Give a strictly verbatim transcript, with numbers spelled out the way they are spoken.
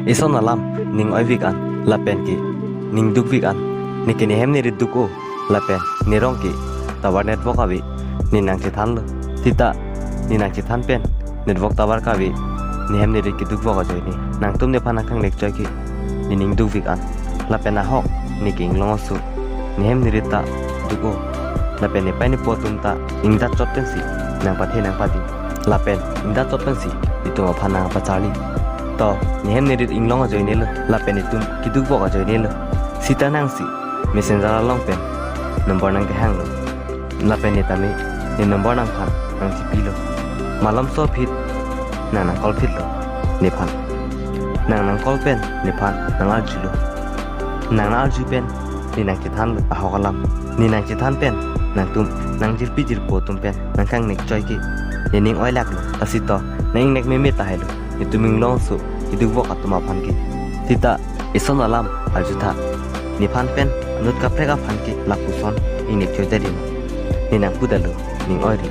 Ison alam ning oivik an lapen ke ning dukvik an. Ne ke ne hem ne rit duk-o lapen ne rong ke tower network ave, ne nangchethanlo. Sita ne nangchethan pen network tower kave, ne hem ne rit keduk vok ajoine. Nangtum nephan nangkangnek choi ke ne ning dukvik an. Lapen ahok ne ke inglong aso ne hem ne rit ta duk-o. Lapen nepei nepo atum ta ingdat chot pensi nangpathe nangpadi. Lapen ingdat chot pensi netum aphan nangpacharli. To, ne hem ne rit inglong ajoinelo, lapen netum keduk vok ajoinelo. Sita nangsi messenger along pen number nangkehanglo. Lapen ne tame ne number nangphan nangchipilo. Malomso aphi nang nang-call phitlo nephan. Nang nang-call pen nephan nang-arjulo. Nang nang-arju pen ne nangchethanlo ahok alam. Ne nangchethan pen nangtum nangjirpi jirpo atum pen nangkangnek choi ke ne ning oilaklo. Lasi to, nang ingnek meme tahailo, netum inglong aso keduk vok atum aphan ke. Sita ison alam arjutha. Nephan pen anut kaprek aphan ke lapuson ingnek choi tadi ma. Ne nangpudalo, ning oiri.